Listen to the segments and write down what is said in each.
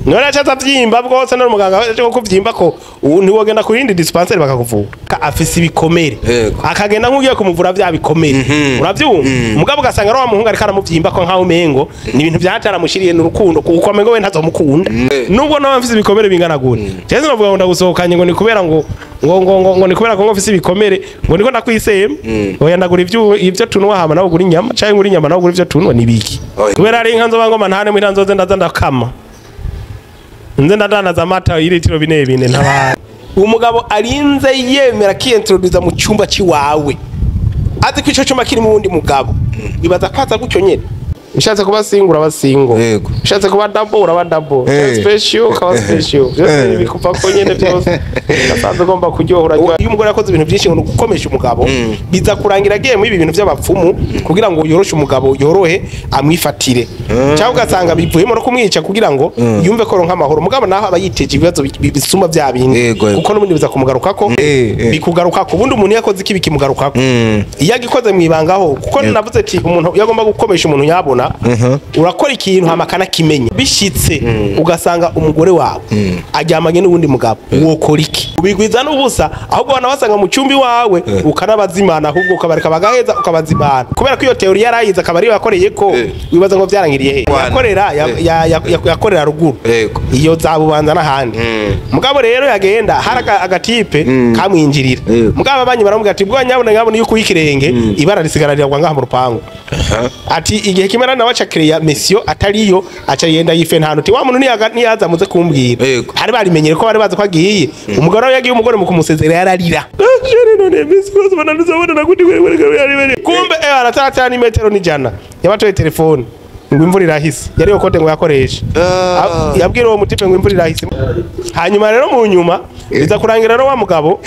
None acaza vyimba bwose none muganga aje kuvyimba ko ntiwogenda ku yindi dispensaire bakakuvura. Afise ibikomere. Akagenda nk'ugiye kumuvura vya bikomere. Uravyumva? Mugabo ugasanga ari wa muhungu ariko aramuvyimba ko nkaho umengo ni ibintu vyataramushiriye n'urukundo kuko amengo we ntazomukunda. Nubwo nawe afise ibikomere bingana gute. Jewe navuga ngo ndagusohokanye ngo ni kubera ngo ngo ni kubera ko ngo mfise ibikomere ngo niko ndakwisema. Oya ndagura ivyo tunwa hama nawe ugura inyama canke ngura inyama nawe ugura ivyo tunwa nibiki. Kubera ari inka nzoba ngoma ntane muhira nzoze ndaza ndakama. Nze ndadanaza amata iritiro bine bine ntabara. Umugabo arinze yemera kiintroduza mu cyumba ciwawe. Azi ko ico cyumba kiri mu wundi mugabo. Ibaza kwaza gutyo nyene. Ushatse kuba single uraba single. Ushatse kuba double uraba double. Special ukaba special. Byose bikuva ko nyene byose. Gasanzwe ugomba kuryohora. Iyo umugore yakoze ibintu byinshi ngo gukomesha umugabo, biza kurangira agiye muri ibi bintu by'abapfumu kugira ngo yoroshe umugabo yorohe amwifatire. Cyangwa ugasanga bivuyemo no kumwica kugira ngo yumve ko ronka amahoro. Mugabo naho aba yiteje ibibazo bisumba bya bindi. Kuko n'ubundi biza kumugarukako. Bikugarukako. Ubundi umuntu yakoze ikibi kimugarukako. Iyo agikoze mwibangaho kuko navuze ati umuntu yagomba gukomesha umuntu yabona. Urakora ikintu hamakana kimenya bishitse ugasanga umugore wawe aryamanye n'ubundi mugabo wokora iki ubigwiza n'ubusa ahubwo wanabasanga mu cyumbi wawe ukanabazimana ahubwo ukabareka bagaheza ukabazimana kubera ko iyo teori yarayize akaba ari yakoreye ko wibaza ngo byarangiriye he yakorera yakorera ruguru iyo zabubanza n'ahandi mugabo rero yagenda hari agatipe kamwinjirira mugabo abanyi baramubwira ati bwo nyabona nyabona yuko ikirenge ibara risigararira ngaha mu rupangu ati igihe kimwe nawe aca creya mission atariyo aca yenda yife ntantu ti wa muntu niyaza muze kumbwira hari barimenyere ko bari bazi ko agiye umugore we yagiye umugore mu kumusezera yararira kumbe arataratara ni metero n'ijana yabatoye telefone ngo imvura irahise yari yokote ngo yakoresha yabwira uwo mutipe ngo imvura irahise hanyuma rero mu nyuma biza kurangira rero wa mugabo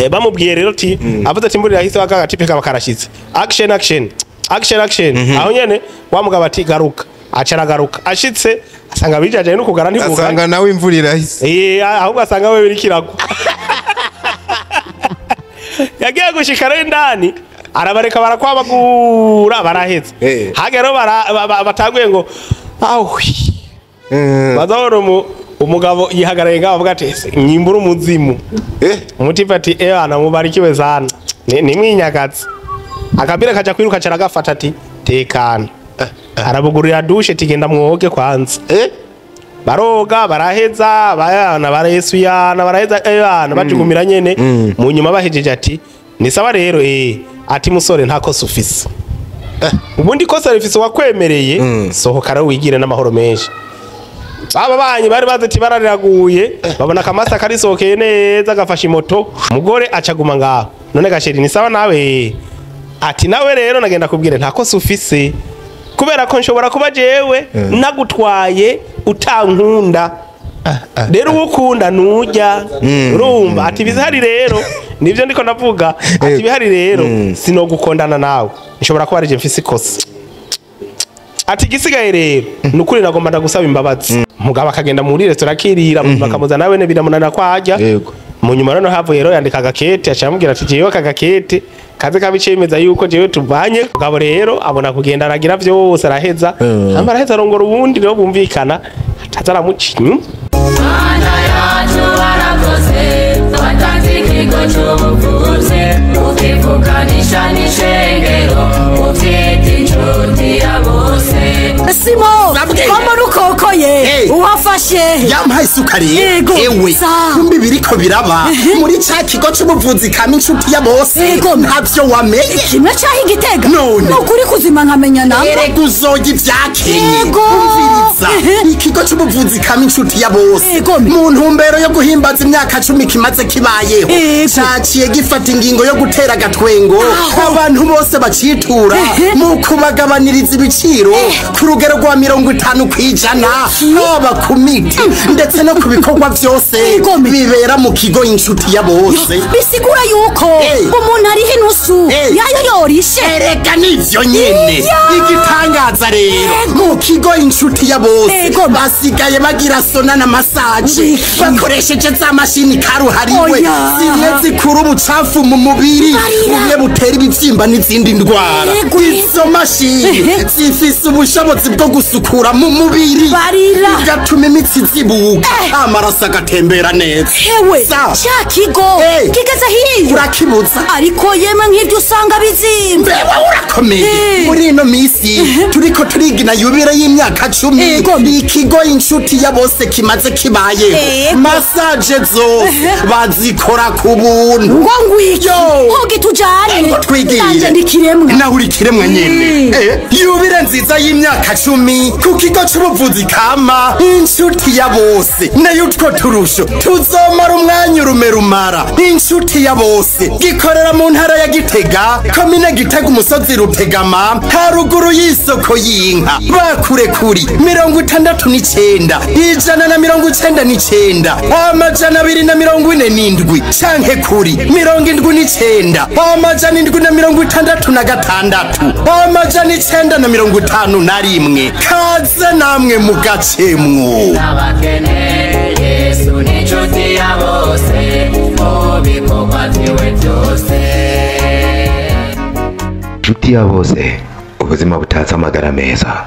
bamubwiye rero ti avuze ati imvura irahise wakaga tipe kaba karashitse action action action action aho nyene wa mugabo ati garuka acara garuka ashitse asanga bijaje no kugara ntivuga asanga nawe imvura irahise ahubwo asanga we biri kiragwa yagiye gushika rero indani arabareka barakwabagura barahetse hagero bataguye ngo awi bazabona umugabo yihagaraye ngaho avuga ati nyimbura umuzimu umutipe ati ana mubarikiwe sana nimwinyagaze akabira kaja kwiruka caragafata ati tekana arabugurira dushe tigenda mwoge kwanza baroga baraheza bayana baresuyana baraheza bana bajugumira nyene mu nyuma bahejeje ati ni sawa rero ati musore nta kosa ufise ubundi kosa rifise wakwemereye sohoka rero wigire n'amahoro menshi aba banyi bari bazi ati barariraguye babona kamasa karisokeye neza gafasha imoto mugore acaguma ngaho none gasheri ni sawa nawe ati nawe rero nagenda kubwira nta kosa ufise kubera ko nshobora kuba jewe nagutwaye utankunda rero ukunda nujya urumva ati bizahari rero nivyo ndiko ndavuga ati bihari rero sinogukondana nawe nshobora kuba arije mfise ikosa ati gisigaye rero nukuri nagomba ndagusaba imbabazi mugabo akagenda muri restaurant akirira bakamuza nawe ne biramunana kwajya mu nyuma rero havuye rero yandika agakete acamubwira ati jewe akagakete kaze kabicemeza yuko jewe tuvanye mugabo rero abona kugenda aragira byose araheza hama araheza arongora ubundi rero bumvikana atazaramuca inyuma Mana yacu warakoze watanze ikigo cy'ubuvuzi ukivukanisha n'ishengero ubyita inshuti ya bose Simo komo rukokoye uwafashe yampaye isukari ewe kumbi biriko biraba muri ca kigo c'ubuvuzi kama inshuti ya bose ntavyo wamenye kimwe caho igitega nukuri kuzima nkamenya namba erega uzoga ivyakenye umviriza ikigo c'ubuvuzi kama inshuti ya bose mu ntumbero yo guhimbaza imyaka 10 kimaze kibayeho caciye gifata ingingo yo gutera agatwengo abantu bose bacitura mu kubagabaniriza ibiciro ku rugero rwa 50% haba ku miti ndetse no ku bikorwa byose bibera mu kigo inshuti ya bose bisigura yuko umuntu ari inusu yayo yorishe erega nivyo nyene igitangaza rero mu kigo inshuti ya bose basigaye bagira sona na massage bakoresheje za mashini karuhariwe zimwe zikura ubucafu mu mubiri bumwe butera ibibyimba n'izindi ndwara izo mashini zifise ubushobozi bwo gusukura mu mubiri bigatuma imitsi izibuka, amaraso agatembera neza. Hewe, cya kigo kigeze hiyo urakibuza. Ariko yemwe nk'ibyo usanga bizimba. Mbewe urakomeye. Muri ino misi turiko turigina yubire y'imyaka 10 ikigo Inshuti ya Bose kimaze kibayeho. Massage zose bazikora ku buntu. Ngo ngwiki hoge tujane twigire ndikiremwe naho uri kiremwe nyene. Yubire nziza y'imyaka 10 ku kigo c'ubuvuzi kama Inshuti ya Bose. Nayo utwo turusho tuzomara umwanya urumerumara. Inshuti ya Bose gikorera mu ntara ya Gitega, komine Gitega, umusozi Rutegama, haruguru y'isoko y'inka. Bakure kuri 69 199 247 canke kuri 79 766 951. Kaze namwe mugacemwo. Yesu ni inshuti ya bose mu bikorwa vyiwe byose. Inshuti ya bose, ubuzima butatse amagara meza.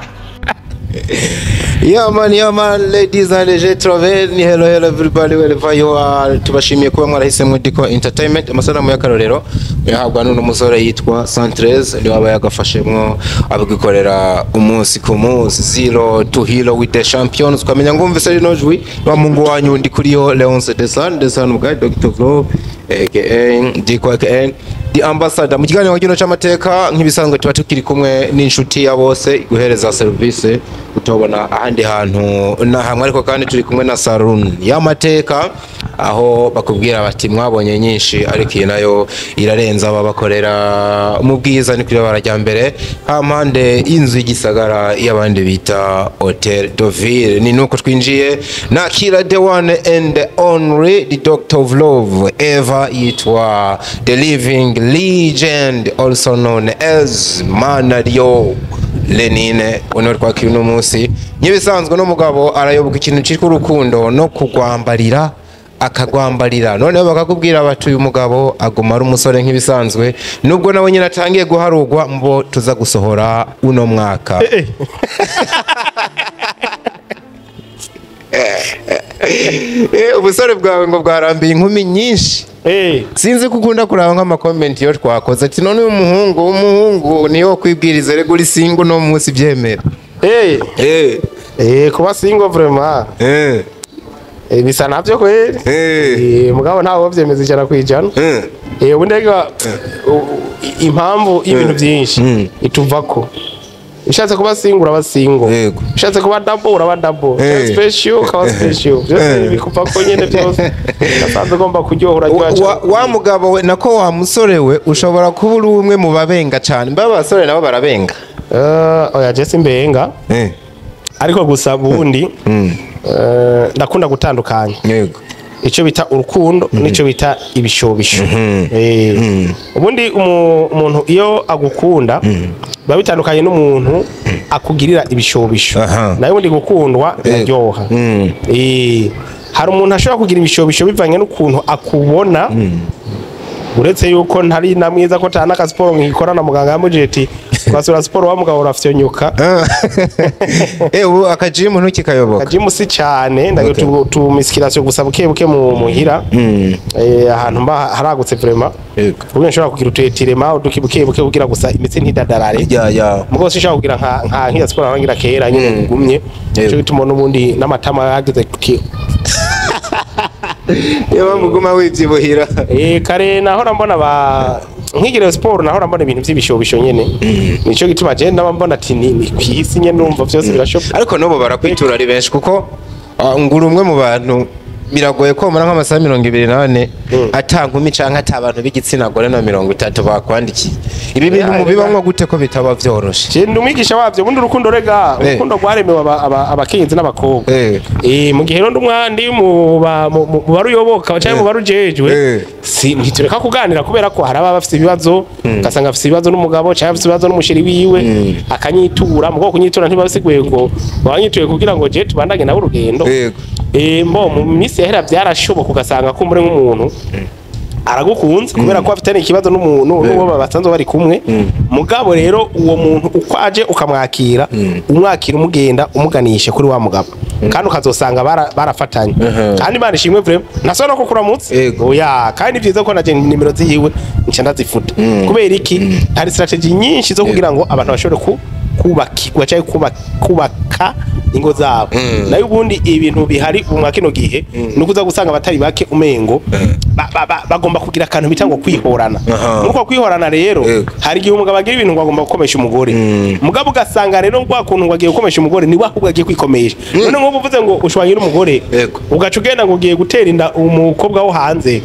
Yeah man, ladies and gentlemen, hello everybody wherever you are. Tubashimiye kuba mwarahisemo Diko Entertainment. Amasanamu y'akarorero yahabwa n'uno musore yitwa Santrez, ni waba yagafashemwo abigikorera umunsi ku munsi, zero to hero with the champions. Twamenya ngumvise rino jwi wa Mungu wanyu ndi kuri yo Leonce Desan ubwa Dr. Flo aka Diko aka The Ambassador. Mu kiganiro kino c'amateka nk'ibisanzwe tuba tukiri kumwe n'inshuti ya bose guhereza service utobona ahandi hantu na hamwe, ariko kandi turi kumwe na Salon y'amateka aho bakubwira bati mwabonye nyinshi ariko iyi nayo irarenza, ababakorera mu bwiza ni kuri barajya mbere hampande y'inzu y'igisagara y'abandi bita Hotel de Ville. Ni nuko twinjiye nakira the one and the only, the Doctor of Love ever, yitwa the living legend also known as Manario Lenine. Uno twakira uno munsi nyibisanzwe n'umugabo arayoboka ikintu cyitwa urukundo no kugwambarira akagwambarira. Noneho bakakubwira bati uyu mugabo aguma ari umusore nk'ibisanzwe nubwo nawe nyine atangiye guharugwa mbo tuza gusohora uno mwaka. Ubusore bwawe ngo bwarambiye inkumi nyinshi. Sinzi kukunda kuraba nk'amakomenti yo twakoze ati none uyu muhungu niyo kwibwiriza rego uri single no munsi byemera. Kuba single vraiment. Bisa navyo kweli. Mugabo ntawo byemeza 100%. Ubundi rega impamvu y'ibintu byinshi ituvako. Ushatse kuba single uraba single. Ushatse kuba double uraba double. Special ukaba special. Byose bikuvako nyene byose. Nasanze ugomba kuryohora ryaca. Wa mugabo we nako wa musore we ushobora kuba uri umwe mu babenga cyane. Mba abasore nabo barabenga. Oya je simbenga. Ariko gusa bundi ndakunda gutandukanya. Yego. Ico bita urukundo nico bita ibishobisho. Ubundi umuntu iyo agukunda biba bitandukanye n'umuntu akugirira ibishobisho. Nayo ubundi gukundwa biraryoha. Hari umuntu ashobora kugira ibishobisho bivanye n'ukuntu akubona. Uretse yuko ntari na mwiza ko tana siporo nkikora na muganga yamujeti twasura siporo wa mugabo urafyonyuka. Ubu akajimu ntukikayoboka. Akajimu si cyane ndagiye tu musculation gusa buke buke mu muhira. Ahantu mba haragutse vraiment. Ubu nshobora kugira utetirema udukibuke buke kugira gusa imitsi ntidadarare. Ya. Mugabo sinshobora kugira nka nkiya siporo ngira kera nyine kugumye. Cyo bituma n'ubundi n'amatama yagize kuki. Yewe muguma wivyibuhira. Kare nahora mbona ba nkigire sport nahora mbona ibintu by'ibishobisho nyene. Nico gituma je ndaba mbona ati ni kwisi nyene numva byose birashoboka. Ariko nobo barakwitura ari benshi kuko ngura umwe mu bantu biragoye ko mara nk'amasaha 24 atankumi canke atabantu b'igitsina gore na 30 bakwandikiye. Ibi bintu mubibamwa gute ko bitaba vyoroshe? Je ndumwigisha wavyo bundi urukundo rega urukundo rwaremewe abakenyezi n'abakobwa. Mu gihe rero ndumwandi mu baruyoboka canke mu barujejwe si ntitureka kuganira kubera ko haraba bafite ibibazo ugasanga afite ibibazo n'umugabo canke afite ibibazo n'umushiri wiwe akanyitura mu kunyitura ntibasiguye ngo banyituye kugira ngo je tubandanye nawe urugendo. Mbo mu minsi yahera byarashoboka ugasanga ko muri nk'umuntu Aragukunze kubera ko afitanye ikibazo n'umuntu n'uwo basanzwe bari kumwe. Mugabo rero uwo muntu uko aje ukamwakira, umwakira umugenda umuganishe kuri wa mugabo, kandi ukazosanga barafatanye. Kandi Imana ishimwe vraiment, nasaba no kukuramutsa. Oya, kandi byiza ko naje nimero ziyiwe nca ndazifuta. Kubera iki? Hari strategy nyinshi zo kugira ngo abantu bashobore kubakirwa cyangwa kubaka ingo zabo. Nayo ubundi ibintu bihari mu kino gihe nukuza gusanga abatari bake umengo bagomba kugira akantu bita ngo kwihorana. Nuko kwihorana rero hari igihe umugabo agira ibintu ngo agomba gukomesha umugore, mugabo ugasanga rero ngwa kuntu ngo agiye gukomesha umugore ni wahubwo agiye kwikomesha. None nk'ubu uvuze ngo ushwanye n'umugore ugaca ugenda ngo ugiye gutera inda umukobwa wo hanze,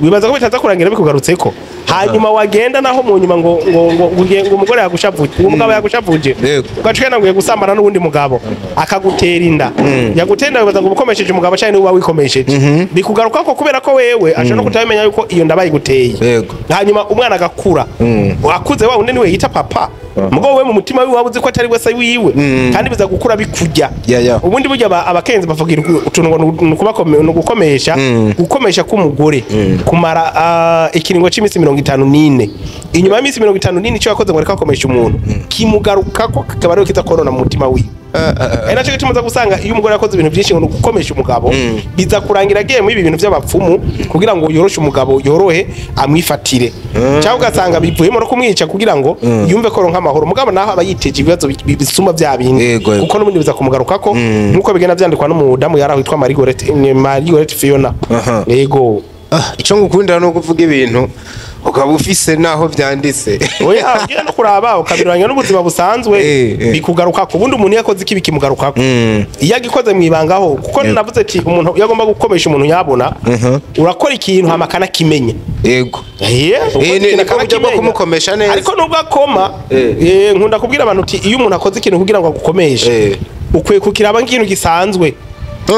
wibaza ko bitaza kurangira bikugarutseko. Hanyuma wagenda naho mu nyuma ngo ngo ngo umugore yagushavuje, umugabo yagushavuje, ugaca ugenda ngo ugiye gusambana n'uwundi mugabo akagutera inda. Yagutera inda wibaza ngo ubukomesheje umugabo cyane uba wikomesheje, bikugaruka ko kubera ko wewe ashobora no kutabimenya yuko iyo nda bayiguteye. Hanyuma umwana agakura, akuze wa undi niwe yita papa, mugabo we mu mutima wiwe wabuze ko atari wese wiwe, kandi biza gukura bikujya. Ubundi burya abakenzi bavugira utuntu ngo nugukomesha, gukomesha k'umugore kumara ikiringo cy'iminsi 54. Inyuma y'iminsi 54 icyo yakoze ngo reka akomesha umuntu kimugaruka ko kikaba ariyo kiza korona mu mutima wiwe. Ari nacyo gituma uza gusanga iyo umugore yakoze ibintu byinshi ngo nugukomesha umugabo, biza kurangira agiye muri ibi bintu by'abapfumu kugira ngo yoroshe umugabo, yorohe amwifatire, cyangwa ugasanga bivuyemo no kumwica kugira ngo yumve ko ronka amahoro. Mugabo naho aba yiteje ibibazo bisumba bya bindi, kuko n'ubundi biza kumugaruka ko nkuko bigenda byandikwa n'umudamu yaraho witwa Margaret Fiona. Yego. Icyo ngukundira no kuvuga ibintu ukaba ufise naho byanditse. Oya, ugiye no kuraba ukabiranya n'ubuzima busanzwe bikugaruka ku bundi. Umuntu yakoze ikibi kimugaruka ko iyo agikoze mu ibangaho, kuko navuze ati umuntu yagomba gukomesha umuntu yabona urakora ikintu hamakana kimenya. Yego. Ni ko buryo bwo kumukomesha neza. Ariko nubwo akoma, nkunda kubwira abantu uti iyo umuntu akoze ikintu kugira ngo agukomeshe, ukwiye kukiraba nk'ikintu gisanzwe.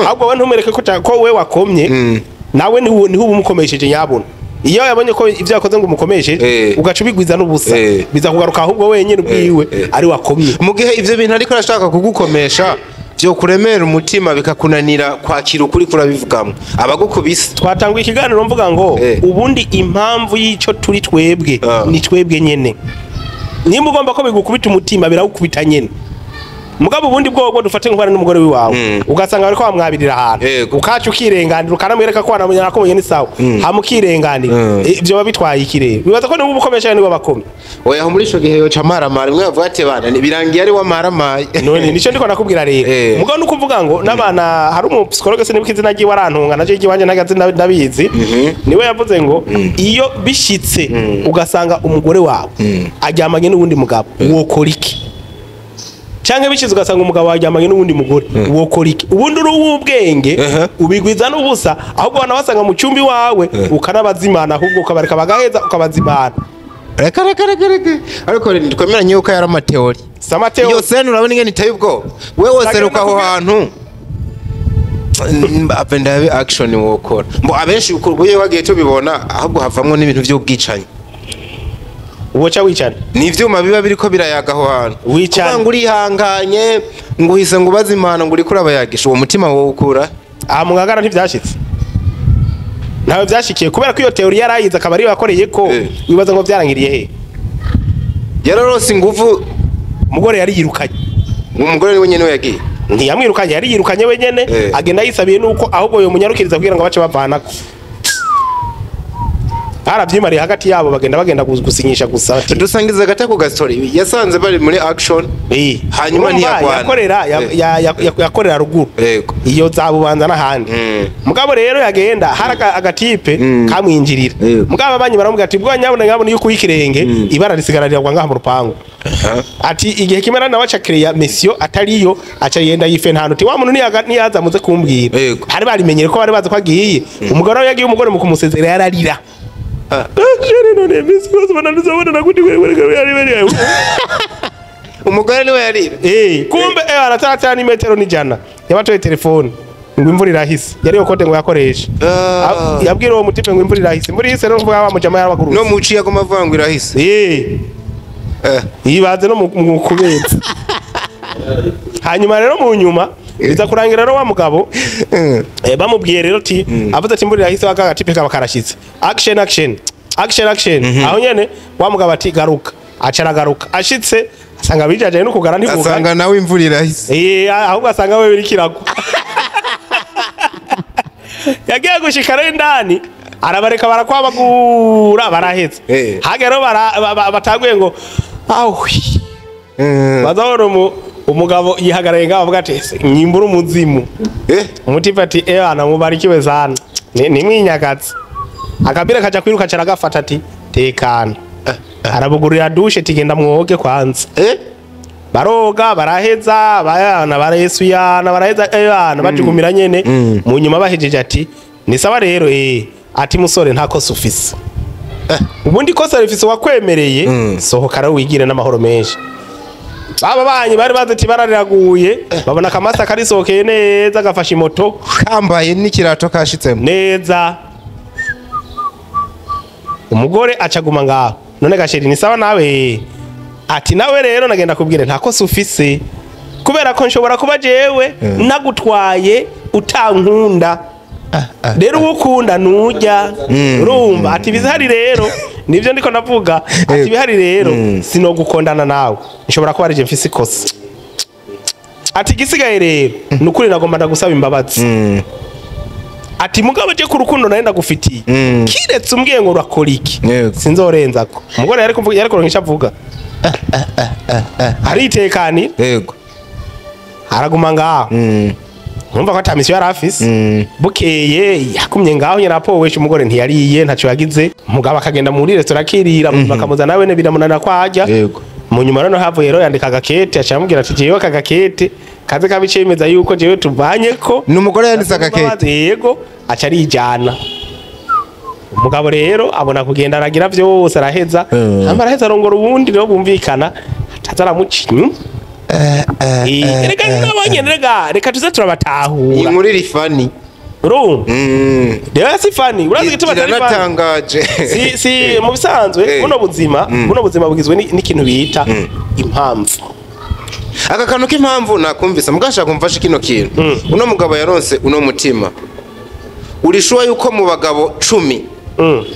Ahubwo we ntumereke ko we wakomye, nawe ni ubu umukomesheje yabona. Iyo yabonye ko ivyo yakoze ngo umukomeshe, ugaca ubigwiza n'ubusa, biza kugaruka ahubwo wenyine ubwiwe ari wakomye. Mu gihe ivyo bintu ariko arashaka kugukomesha byo kuremera umutima bikakunanira kwakira ukuri kurabivugamo abagukubise. Twatanguye ikiganiro mvuga ngo ubundi impamvu y'ico turi twebwe ni twebwe nyene. Nimba ugomba ko bigukubita umutima birawukubita nyene. Mugabo ubundi bwo dufate nk'ubana n'umugore wiwawe, ugasanga bariko bamwabirira ahantu, ukaca ukirenganira ukanamwereka ko wanamenye ko ni sawa, hama ukirenganira, ivyo babitwaye ikirere. Wibaza ko niba ubukomesha nibo bakomye? Oya, muri ico gihe yoca maramara mwe bavuga ati bana birangiye ari wa maramaye. None nico ndiko nakubwira rero. Mugabo nukuvuga ngo n'abana hari umu psychologue sinibuka izina ryiwe arantunga naje igiwanje nagazi ndabizi, niwe yavuze ngo iyo bishitse ugasanga umugore wawe aryamanye n'uwundi mugabo, wokora iki? Canke bishize ugasanga umugabo waryamanye n'uwundi mugore, wokora iki? Ubundi uri uw'ubwenge ubigwiza n'ubusa, ahubwo wanabasanga mu cyumbi wawe ukanabazimana, ahubwo ukabareka bagaheza ukabazimana. Reka reka reka reka. Ariko twemeranye yuko yari amateori. Samateori. Iyo sene urabona ingene iteye ubwoba. Wewe woseruka aho hantu apenda action wokora. Mbo abenshi ukurguye wagiye tubibona ahubwo havamwo n'ibintu by'ubwicanyi. Uwoca wicana ni ivyuma biba biriko birayaga aho hantu, wicana ngo urihanganye ngo uhise ngo ubaze imana ngo uriko urabayagisha, uwo mutima wowe ukura aha mu ngagara ntivyashitse, ntawe vyashikiye kubera ko iyo teori yarayize akaba ariyo yakoreye ko wibaza ngo vyarangiriye he. Yararose inguvu, umugore yari yirukanye, umugore ni wenyene yagiye, ntiyamwirukanye, yari yirukanye wenyene, agenda yisabiye nuko ahubwo yo munyarukiriza kugira ngo bace bavanako. Baravyimariye hagati yabo bagenda gusinyisha gusa. Dusangiza gata ku gastori yasanze bari muri action, hanyuma ntiyagwana yakorera yakorera ruguru iyo zabubanza n'ahandi. Mugabo rero yagenda hari agatipe kamwinjirira, mugabo abanyi baramubwira ati bwo nyabona nyabona yuko ikirenge ibara risigararira ngaha mu rupangu. Ati igihe kimera nawe aca creya mission atariyo aca yenda yife ntantu ti wa muntu niyaza muze kumbwira. Hari barimenyere ko bari bazi ko agiye. Umugore yagiye, umugore mu kumusezera yararira. Umugore niwe yarira. Kumbe arataratara ni metero n'ijana. Yabatoye telefone ngo imvura irahise. Yari yokote ngo yakoresha. Yabwira uwo mutipe ngo imvura irahise. Imvura ihise no kuvuga wa mujama yarabagurutse. No muciye agoma avuga ngo irahise. Yibaze no mu kubetsa. Hanyuma rero mu nyuma Biza kurangira rero wa mugabo bamubwiye rero ti avuze ati imvura irahise, wakagatipe kaba karashitse, action action action action. Aho nyene wa mugabo ati garuka, aca aragaruka, ashitse asanga bijajaye no kugara ntibugaye. Asanga nawe imvura irahise. Ahubwo asanga we biriko iragwa. Yagiye gushika rero indani, arabareka barakwabagura, barahetse. Hagera rero batanguye ngo ahwi, bazabona umugabo yihagarariye ngaho, avuga ati: "Ese nyimbura umuzimu?" Umutipe ati: "Ebana, mubarikiwe sana, nimwinyagaze." Akabira kaja kwiruka, caragafata ati: "Tekana." Arabugurira douche, tigenda mwoge kwanza. Baroga, baraheza, bayana baresuyana, baraheza, ebana bajugumira nyene. Mu nyuma bahejeje ati: "Ni sawa rero." Ati: "Musore, nta kosa ufise, ubundi kosa rifise wakwemereye. Sohoka rero wigire n'amahoro menshi." Baba banyi bari bazi ati barariraguye, babona akamasa karisohokeye neza, gafashe imoto. Kambaye n'ikirato kashitsemo. Neza. Umugore acaguma ngaho: "None gasheri, ni sawa nawe?" Ati: "Nawe rero nagenda kubwire, nta kosa ufise, kubera ko nshobora kuba jewe nagutwaye utankunda. Rero uwo ukunda nujya urumva." Ati: "Bizihari rero nibyo ndiko ndavuga." Ati: "Bihari rero sinogukondana nawe, nshobora kuba arije mfise ikosa." Ati: "Igisigaye rero ni ukuri nagomba ndagusaba imbabazi." Ati: "Mugabo je ku rukundo nari ndagufitiye, kiretse umbwiye ngo urakora iki, sinzorenzako." Umugore yari kuvuga, yari kuronka icyo avuga, aritekanira. Araguma ngaho. Urumva ko ata mission yari afise. Bukeye yakumye ngaho nyine apowesha, umugore ntiyariye, ntaco yagize. Mugabo akagenda muri restaurant akirira, bakamuzana, nawe biramunanira ko arya. Mu nyuma noneho havuye rero yandika agakete, aca amubwira ati: "Jewe aka gakete kaze kabicemeza yuko jewe tuvanye ko." Ni umugore yanditse agakete? Yego, aca arijana. Umugabo rero abona kugenda, aragira vyose, araheza. Hama araheza, arongora uwundi rero bumvikana, ataza aramuca inyuma. Reka n'abanyene, reka tuze turabatahura. Iyi nkuru iri funny. Urumva rero si funny, urazi igituma atari funny? Iranatangaje. Si mu bisanzwe, buno buzima bugizwe n'ikintu bita impamvu. Aka kantu k'impamvu nakumvise, mugashaka kumfasha kino kintu. Uno mugabo yaronse uno mutima, uri sure yuko mu bagabo 10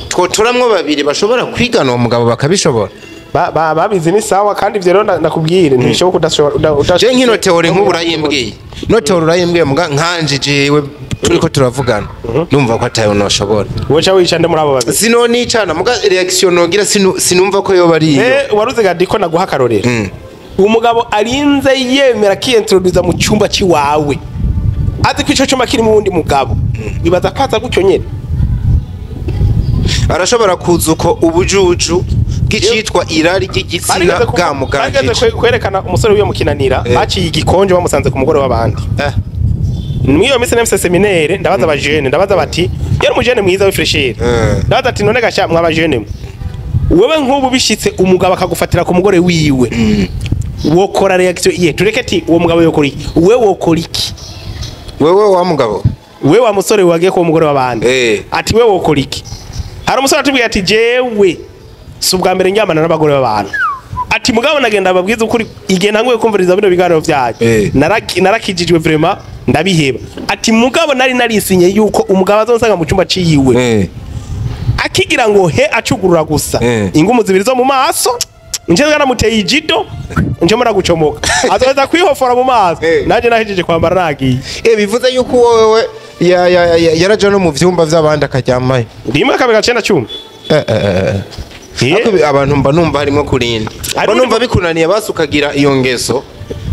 twotoramwo babiri bashobora kwigana uwo mugabo bakabishobora? Babizi ni sawa, kandi ivyo rero nakubwire ntibishoboka udashobora Je nkino théorie nk'ubu urayimbwiye, no théorie urayimbwiye, muga nkanje jewe turiko turavugana numva ko atayo noshobora. Woca wica nde muri abo babiri? Sinonicana, muga réaction nogira sinumva ko yoba ari iyo. Waruze gadi ko naguha akarorero. Umugabo arinze yemera akiintroduza mu cyumba ciwawe, azi ko ico cyumba kirimo uwundi mugabo, bibaza ko aza gutyo nyene? Arashobora kuza uko ubujuju bw'icitwa irari ry'igitsina Barigeze bwamuganjije. Barigeze kwerekana umusore w'iyo mukinanira, baciye igikonjo, bamusanze ku mugore w'abandi. Muri iyo minsi nafise séminaire, ndabaza abajene, ndabaza bati, yari umujene mwiza w'ifraîcheur, ndabaza ati: "None gasha mwabajene mwe, wewe nk'ubu bishitse umugabo akagufatira ku mugore wiwe, wokora réaction iye?" Tureke ati uwo mugabo yokora iki, wewe wokora iki? Wewe wa mugabo. We wa musore wagiye ku mugore w'abandi, ati: "We wokora iki?" Hari umusore atubwiye ati: "Jewe si ubwa mbere njyamana n'abagore b'abantu." Ati: "Mugabo nagenda babwiza ukuri, igihe ntanguye kumviriza bino biganiro byanyu, narakijijwe vraiment, ndabiheba." Ati: "Mugabo nari narisinye yuko umugabo azonsanga mu cyumba ciyiwe, akigira ngo he acugurura gusa, ingumu zibiri zo mu maso nje namuteye ijido, nje mara gucomoka, azoza kwihofora mu maso, nanje nahejeje kwambara nagiye." Bivuze yuko wowe yaraja no mu vyumba vy'abandi akaryamayo? Rimwe, kabiri, gacenda, cumi. Ariko abantu mba numva harimo kurinda, mba numva bikunaniye, basi ukagira iyo ngeso,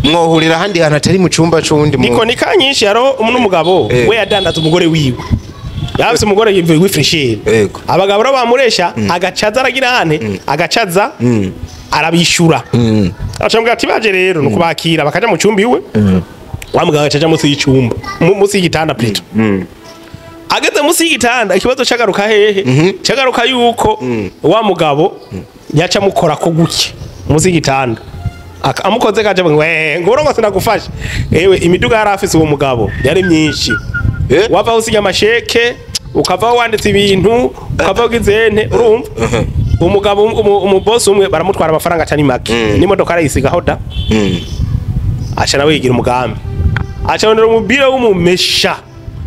mwohurira ahandi hantu atari mu cumba c'uwundi muntu. Niko nika nyinshi. Hariho n'umugabo we yadandaza umugore wiwe, yarafise umugore w'ifraîcheur. Abagabo rero bamuresha, agacaza aragira hane, agacaza arabishura, acambwira ati baje rero nukubakira, bakaja mu cumba iwe. Wa mugabo agaca aja munsi y'icumba, munsi y'igitanda plutôt. Ageze munsi y'igitanda, ikibazo cagaruka hehe? Cagaruka yuko wa mugabo yaca amukora ko guke munsi y'igitanda. Amukoze kaje ngo ngo urongo sinagufashe. Ewe, imiduga yari afise uwo mugabo yari myinshi. Wava usinya amasheke, ukavaho wanditse ibintu, ukavaho ugize, urumva umugabo umubosi umwe baramutwara amafaranga atari make, n'imodoka arayisigaho da. Aca nawe yigira umugambi. Aca umupira w'umumesha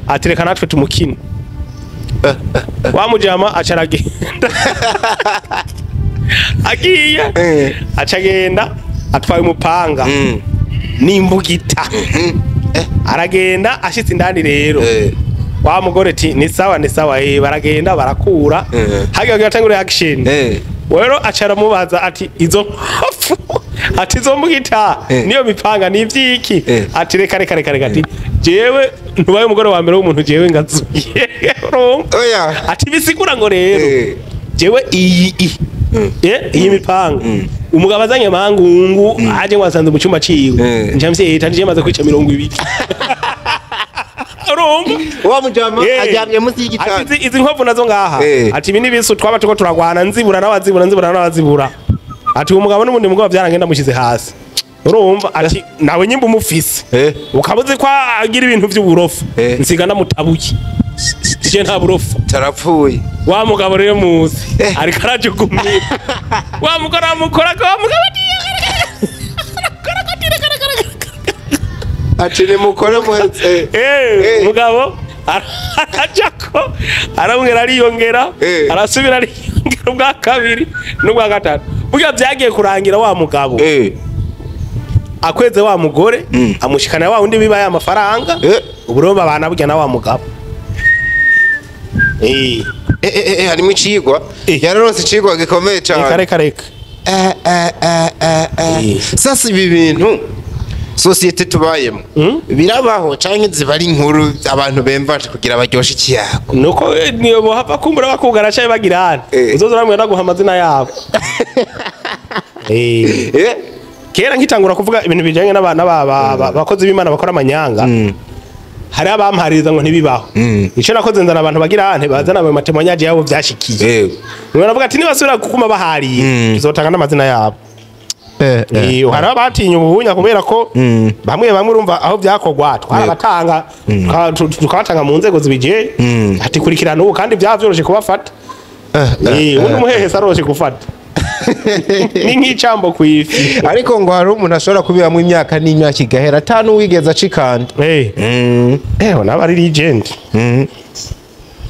atereka natwe tumukine. Wa mujama aca aragenda. Agiye aca agenda atwaye umupanga n'imbugita. Aragenda ashitse indani rero. Wa mugore ati ni sawa ni sawa, baragenda barakura. Hagiye gatangura action. Wero aca aramubaza ati izo ati izo mbugita niyo mipanga ni ivyiki? Ati reka reka reka reka, ati jewe ntubaye umugore wa mbere w'umuntu jewe ngazuye. Oya. Ati bisigura ngo rero jewe iyi iyi mipanga umugabo azanye mangungu aje ngo asanze mu cyumba ciwe njamse tanje maze kwica 20. Urumva wa mujama aryamye munsi y'igitanda. Ati izi nkovu nazo ngaha. Ati ibi nibisu twaba tuko turagwana nzibura n'abazibura nzibura n'abazibura. Ati umugabo n'ubundi mugabo byarangenda mushize hasi. Urumva ati nawe nyimba umufise ukabuze ko agira ibintu by'uburofu nsiga ndamutabuye. Je nta burofu. Tarapfuye. Wa mugabo rero muzi ariko arajugumira. Wa mugore amukora ko wa mugabo ati ni mukore muhetse. Mugabo arajako aramwera ariyongera arasubira ariyongera ubwa kabiri n'ubwa gatatu. Burya byagiye kurangira wa mugabo akweze wa mugore amushikana wa undi bibaye amafaranga uburoba bana burya na wa mugabo. Harimo icigwa yararonse icigwa gikomeye cyane. Reka reka. Sasa ibi bintu societe tubayemo birabaho canke ziba ari inkuru abantu bemva kugira baryoshe ikiyago. Nuko niyo bohava kumbura bakugara cyaye bagirana uzoza uramwe ndaguha amazina yabo. Kera nkitangura kuvuga ibintu bijanye n'abana bakozi b'Imana bakora amanyanga, hari abampariza ngo ntibibaho. Ico nakoze nzana abantu bagira ante bazana ayo matemanyaje yabo byashikiye. None navuga ati nibasubira kuguma bahariye tuzotanga n'amazina yabo. Hari abatinya ubuhunya kubera ko bamwe bamwe urumva aho byakogwa twarabatanga tukabatanga mu nzego zibije ati kurikirana ubu kandi byavyoroshe kubafata. Undi muhehesa aroshe gufata. Ni nk'icambo kwifi. Ariko ngo hari umuntu ashobora kubibamwo imyaka n'imyaka igahera atanu wigeze acikanda. Naba ari legend.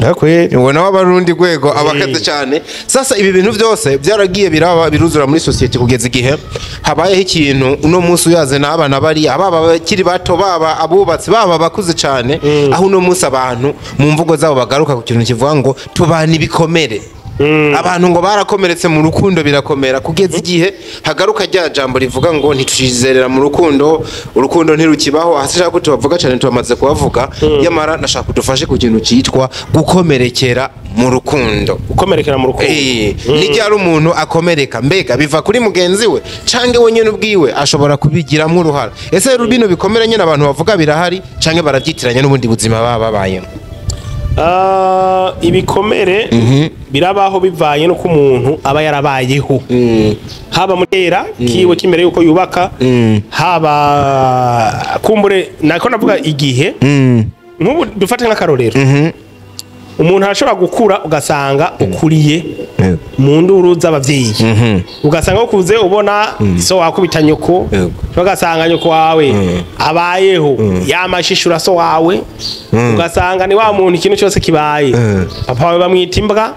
Nakwe ngo nawe abarundi rwego abakaze cyane. Sasa ibi bintu byose byaragiye biraba biruzura muri society kugeza igihe habayeho ikintu uno munsi uyaze n'abana bari ababa bakiri bato baba abubatsi baba bakuze cyane, aho uno munsi abantu mu mvugo zabo bagaruka ku kintu kivuga ngo tubana ibikomere. Abantu ngo barakomeretse mu rukundo birakomera kugeza igihe hagaruka rya jambo rivuga ngo ntituzerera mu rukundo, urukundo ntirukibaho. Hasi shaka tubavuga cyane tubamaze kubavuga, yamara nashaka kudufashe ku kintu cyitwa gukomerekera mu rukundo. Gukomerekera mu rukundo ni ryari umuntu akomereka? Mbega biva kuri mugenzi we canke we nyene ubwiwe ashobora kubigiramo uruhara? Ese rubino bikomere nyene abantu bavuga birahari canke baravyitiranya n'ubundi buzima baba babayemo? Ibikomere birabaho bivanye no kumuntu aba yarabayeho, haba mutera kiwe kimbere yuko yubaka, haba kumbure nako navuga igihe nk'ubu dufate nk'akarorero. Umuntu arashobora gukura ugasanga ukuriye mu nduru z'abavyeyi, ugasanga ukuze ubona so wakubita nyoko, ugasanga nyoko wawe abayeho yamashishura so wawe, ugasanga ni wa muntu ikintu cyose kibaye papa wawe bamwita imbwa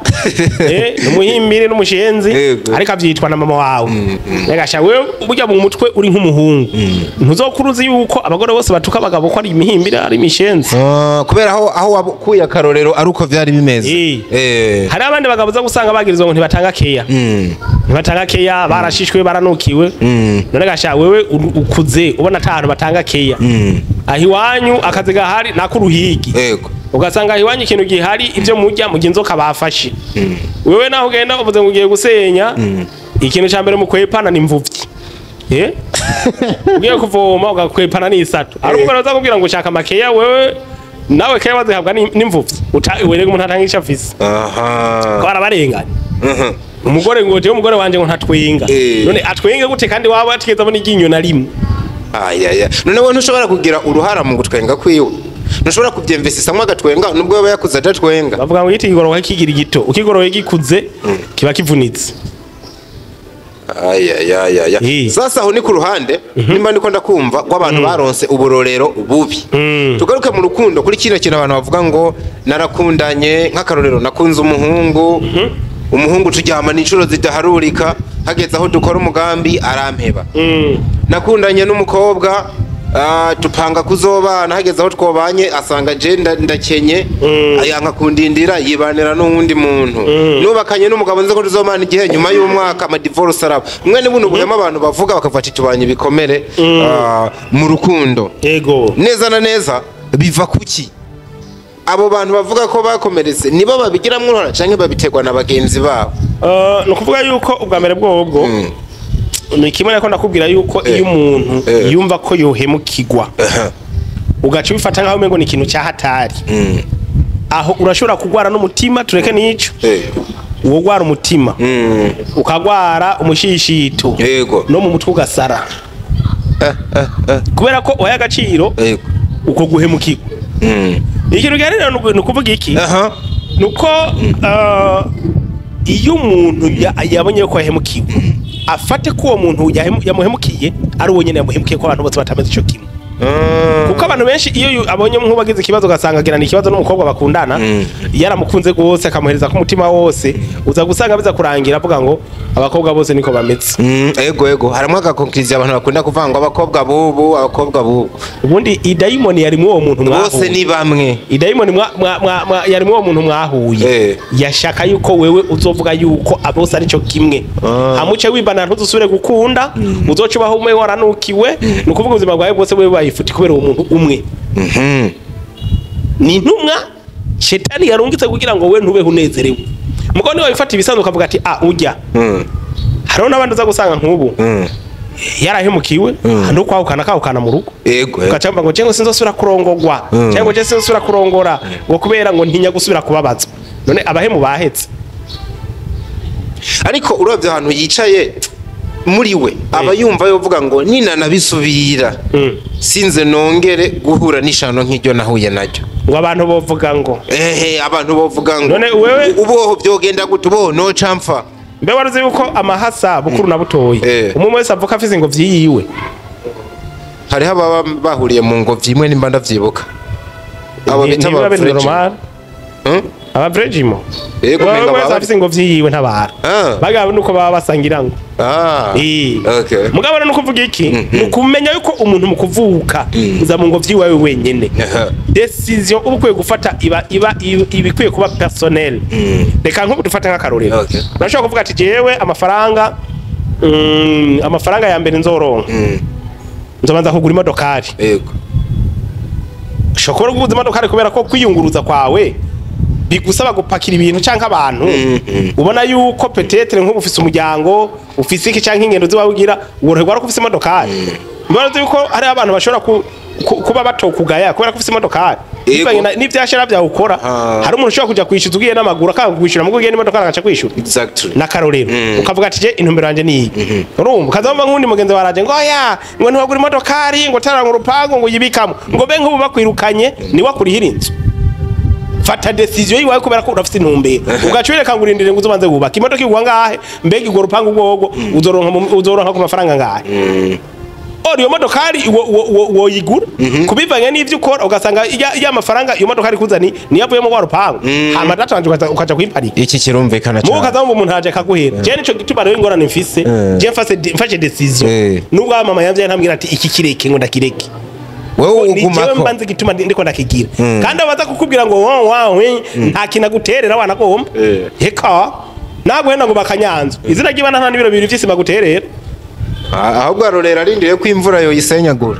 n'umuhimbire n'umushenzi, ariko avyitwa na mama wawe. Nagasha wewe burya mu mutwe uri nk'umuhungu, ntuzokuruzi yuko abagore bose batuka abagabo ko ari imihimbire ari imishenzi, kubera aho wakuye akarorero ari uko vyari bimeze. Hari abandi bagabo za gusanga bagirizwa ngo ntibatanga keya, ntibatanga keya, barashishwe baranukiwe. None gasha wewe ukuze ubona atanu batanga keya, aho iwanyu akazi gahari nakuruhigi, ugasanga aho iwanyu ikintu gihari ibyo murya mu inzoka bafashe. Wewe naho ugenda uvuze ngo ugiye gusenya, ikintu ca mbere mukwepana ni imvuvyi. Ugiye kuvoma ugakwepana n'isato, ari umugore aza kubwira ngo ushaka makeya, wewe nawe keya wazihabwa n'imvuvyi, werega umuntu atanga ico afise. Aha barabarenganya. Umugore ngo jewe umugore wanje ngo ntatwenga. None atwenge gute kandi waba atigeze abona iryinyo na rimwe? Ayaya. None wowe ntushobora kugira uruhara mu gutwenga kwiwe? Ntushobora kubyemvesisamwe agatwenga nubwo yaba yakuze adatwenga? Bavuga ngo igiti kigoroka kigira igito, ukigoroye gikuze kiba kivunitse. Ayayayaya. Sasa aho ni ku ruhande nimba ndiko ndakumva rw'abantu baronse uburorero bubi. Tugaruke mu rukundo kuri kino kintu abantu bavuga ngo narakundanye, nk'akarorero nakunze umuhungu, umuhungu turyamana inshuro zidaharurika, hageze aho dukora umugambi arampeba. Nakundanye n'umukobwa, tupanga kuzobana, hageze aho twobanye asanga je ndakenye, ayanka kundindira yibanira n'uwundi muntu. Nubakanye n'umugabo nzi ko tuzobana igihe, nyuma y'umwaka ama divorce araba. Mwene buno buhema abantu bavuga bakavuga ati tubanye ibikomere mu rukundo. Yego. Neza na neza biva kuki? Abo bantu bavuga ko bakomeretse nibo babigiramwo uruhara canke babiterwa na bagenzi babo? Ni ukuvuga yuko ubwa mbere bwobwo ni kimwe nako ndakubwira yuko iyo umuntu yumva ko yohemukirwa ugaca ubifata nkaho umengo ni ikintu cyahatari, aho urashobora kugwara n'umutima, tureke n'ico wogwara umutima, ukagwara umushishito no mu mutwe ugasara, kubera ko uhaye agaciro uko guhemukirwa. Ikintu gihari rero ni ukuvuga iki? Nuko iyo umuntu yabonye ko yahemukiwe, afate ko uwo muntu yamuhemukiye ari uwo nyene yamuhemukiye, ko abantu bose batameze ico kimwe. Kuko abantu benshi iyo abonye nk'ubagize ikibazo ugasanga agirana ikibazo n'umukobwa bakundana, yaramukunze gose akamuhereza ko umutima wose, uza gusanga biza kurangira avuga ngo abakobwa bose niko bameze. Ego ego, haramwe agakonkiriza abantu bakunda kuvuga ngo abakobwa bubu, abakobwa bubu. Ubundi idayimoni yari mu uwo muntu mwahuye. Bose ni bamwe. Idayimoni yari mu uwo muntu mwahuye. Yashaka yuko wewe uzovuga yuko abose ari cyo kimwe. Hamuce wibana ntuzusubire gukunda, uzoca ubaho umwe waranukiwe, nukuvuga ubuzima bwawe bwose wewe bayifuti kubera uwo muntu umwe. Ni intumwa shetani yarungitse kugira ngo we ntubeho unezerewe. Mugo ni wabifata ibisanzwe ukavuga ati ah ujya. Hariho n'abandi uza gusanga nk'ubu yarahemukiwe no kwahukana kahukana mu rugo. Ukacamba ngo cengo sinzosubira kurongogwa, cyangwa je sinzosubira kurongora ngo kubera ngo ntinya gusubira kubabazwa. None abahemu bahetse. Ariko uravye ahantu yicaye muri we aba yumva yovuga ngo nina nabisubira sinze nongere guhura n'ishano nk'iryo nahuye naryo. Ngo abantu bovuga ngo abantu bovuga ngo none wewe uboho byogenda gute, uboho no camfa. Mbe waruzi yuko amahasa bukuru na butoyi umwe wese avuka afise ngo vyiyiwe. Hariho ababa bahuriye mu ngo vyimwe nimba ndavyibuka. Abo bita aba normal. Aba Brejimo. Yego menga baba afise ngo vyiyiwe ntabara. Bagabo nuko baba basangira ngo. Okay. Mugabo no kuvuga iki? Nukumenya yuko umuntu mu kuvuka uza mu ngo vyiwawe wenyene. Decision uba ukwiye gufata iba ibikwiye kuba personnel. Reka nkubu dufate nk'akarorero. Urashobora kuvuga ati jewe amafaranga amafaranga ya mbere nzoronka. Nzobanza kugura imodokari. Yego. Ushobora kuguza imodokari kubera ko kwiyunguruza kwawe bigusaba gupakira ibintu canke abantu. Ubona yuko peut-être nk'ubu ufise umuryango, ufise iki canke ingendo ziwawe ugira, woroherwa ko ufise imodokari. Mbona yuko hari abantu bashobora kuba batokugaya kubera ko ufise imodokari. N'ivyashara byawe ukora, hari umuntu ushobora kuja kwishyuza ugiye n'amaguru akanga kwishyura, mugo ugiye n'imodoka agaca kwishyura. Exactly. N'akarorero. Ukavuga ati je intumbero yanje ni iyi. Urumva ukazomba nk'undi mugenzi waraje ngo oya, ngo ntiwagura imodokari, ngo taranga urupangu ngo uyibikamo. Ngo be nk'ubu bakwirukanye ni wakurihira inzu. Fata decision yiwawe kubera ko urafite intumbero. Ugaca wereka ngo urindire ngo uzobanze wubaka imodoka igwa ngahe, mbega igwa urupangu rwogo uzoronka ku mafaranga ngahe. Ori iyo modokari woyigura kubivanye n'ivyo ukora ugasanga ya mafaranga iyo modokari kuzani niyo avuyemo wa rupangu. Hama datanje ukaja kuyiparika. Iki kirumvikana cyane. Mugo kazamba umuntu aje akaguhera. Je nico gituma rero ingorane mfise. Je mfashe decision. Nubwo mama yamvye ntambwira ati iki kireke ngo ndakireke. Wewe ugumako mbanze gituma ndiko ndakigira. Kandi abaza kukubwira ngo wa nta kintu guterera wana gomba. Heka nagwenda ngo bakanyanzo. Izina ry'ibana nta nibiro bibiri vy'isima guterera. Ahubwo arorera arindiriye ko imvura yo yisenyagura.